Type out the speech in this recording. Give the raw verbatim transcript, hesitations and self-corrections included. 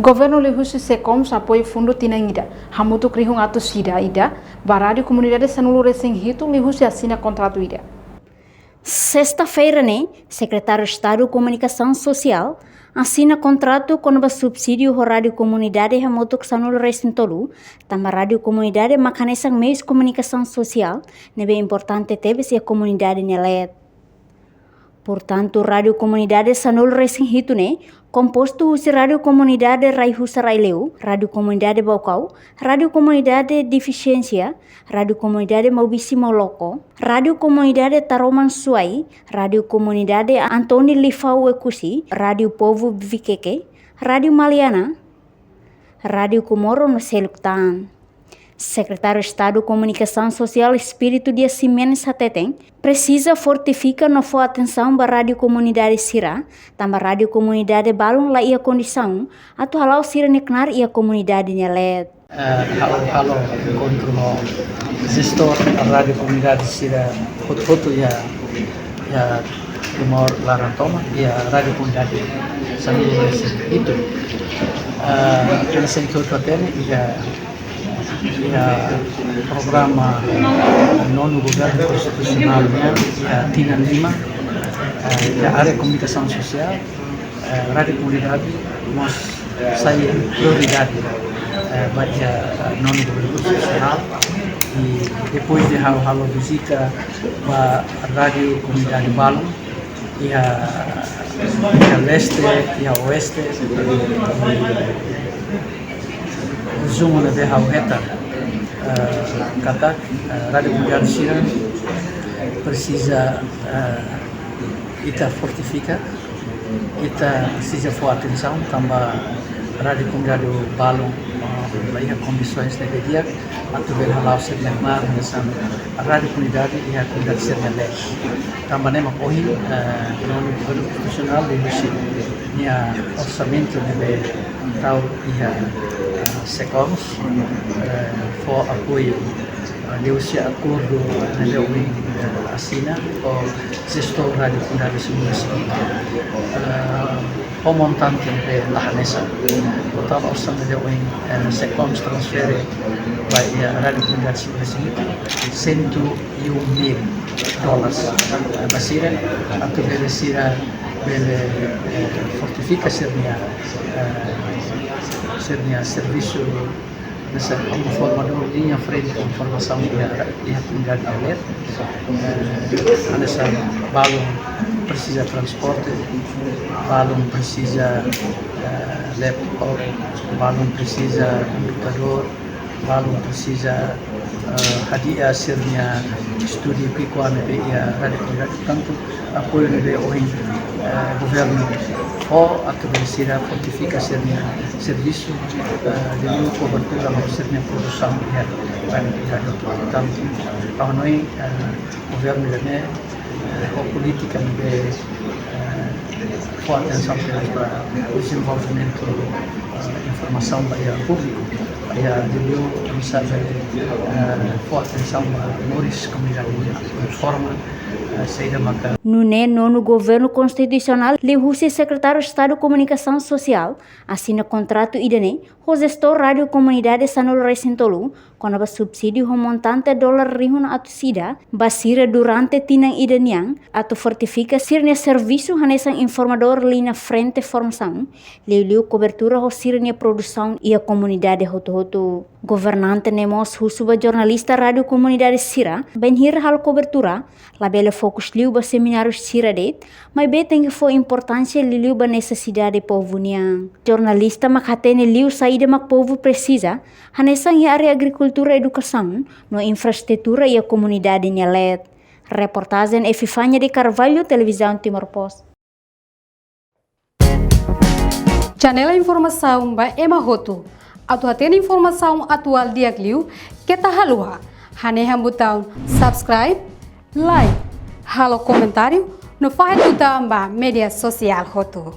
Governu liuhusi SEKOMS apoiu fundu tinan ida, hamutuk rihun atus ida ida, ba rádiu komunidade sanulu-resin-hitu liuhusi asina kontratu ida. Sesta-feira ne'e, Sekretáriu Estadu Komunikasaun Sosiál asina kontratu kona-ba subsídiu ho rádiu komunidade hamutuk sanulu-resin-tolu, tanba rádiu komunidade mak hanesan meius komunikasaun sosiál ne'ebé importante tebes iha komunidade nia leet. Portantu, rádiu komunidade sanulu-resin-hitu ne'e kompostu husi rádiu komunidade Rai Husa Rai Leu, rádiu komunidade Baucau, rádiu komunidade Defisiénsia, rádiu komunidade Maubisse Mauloko, rádiu komunidade Taroman Suai, rádiu komunidade António Lifau Oekusi, rádiu Povu Viqueque, rádiu Maliana, rádiu Comoro no seluk tan. Sekretáriu Estadu Komunikasaun Sosiál Espírito Dias Ximenes hateten, presiza fortifika no fó atensaun ba rádiu komunidade sira, tanba rádiu komunidade balun la iha kondisaun atu hala'o sira-nia knaar iha komunidade nia leet. Eh, ha'u halo enkontru ho jestór rádiu komunidade sira hotu-hotu iha, iha Timor laran tomak, iha rádiu komunidade sanulu-resin-hitu. Eh, hanesan ita hotu hatene, iha, iha programa nonu governu konstitusionál nian, iha tinan lima, eh, iha área komunikasaun sosiál, eh, rádiu komunidade mós sai prioridade, eh, ba iha, eh, nonu governu konstitusionál. I depois de ha'u halo vizita ba rádiu komunidade balun, iha, iha leste, iha oeste, i rezumu ne'ebé ha'u hetan, eh, katak, eh, rádiu komunidade sira presiza, eh, ita fortifika, ita presiza fó atensaun, tanba rádiu komunidade balun, eh, la iha kondisoens ne'ebé di'ak atu bele hala'o sira-nia knaar hanesan rádiu komunidade iha komunidade sira-nia leet. Tanba ne'e mak ohin, eh, nonu governu konstitusionál liuhusi nia orsamentu ne'ebé tau iha, eh, SEKOMS, eh, fó apoiu, eh, liuhusi akordu ne'ebé ohin, eh, asina ho jestór rádiu komunidade sanulu-resin-hitu. Eh, ho montante ne'ebé la hanesan. Totál orsamentu ne'ebé ohin, eh, SEKOMS transfere ba iha rádiu komunidade sanulu-resin-hitu, sentu e um mil dólares, eh, ba sira, atu bele sira bele, eh, fortifika sira-nia, eh, sira-nia servisu hanesan informadór liña frente informasaun iha, iha komunidade nia leet. Eh, hanesan balun presiza transporte, balun presiza, eh, laptop, balun presiza komputadór, balun presiza, eh, hadi'a sira-nia estúdiu ki'ikoan ne'ebé iha rádiu komunidade. Portantu, apoiu ne'ebé ohin, eh, governu fó atu bele sira fortifika sira-nia servisu, eh, liuliu kobertura ho sira-nia produsaun iha rádiu komunidade. Portantu, ha'u hanoin, eh, governu ida-ne'e, eh, ho polítika ne'ebé, eh, fó atensaun tebes ba dezenvolvimentu, eh, informasaun ba iha públiku, ba iha liuliu, oinsá bele, eh, fó atensaun ba moris komunidade, informa, eh, saida maka. Nune'e nonu governu konstitusionál liuhusi Sekretáriu Estadu Komunikasaun Sosiál asina kontratu ida-ne'e ho jestór rádiu komunidade sanulu-resin-tolu, kona-ba subsídiu ho montante dolar rihun atus ida ba sira durante tinan ida nian, atu fortifika sira-nia servisu hanesan informadór liña frente formasaun, liuliu kobertura ho sira-nia produsaun iha komunidade hotu-hotu. Governante ne'e mós husu ba jornalista rádiu komunidade sira, bainhira halo kobertura, labele fokus liu ba semináriu sira de'it, maibé tenke fó importánsia liuliu ba nesesidade povu nian. Jornalista mak hatene liu saida mak povu presiza, hanesan iha área agrikultura, edukasaun no infraestrutura iha komunidade nia leet. Reportajen Epifania de Carvalho, Televizaun Timor Post. Janela informasaun ba ema hotu. Atu hatene informasaun atuál di'ak liu, keta haluha hanehan butaun subscribe, like, halo komentáriu, no fahe tutan ba média sosiál hotu.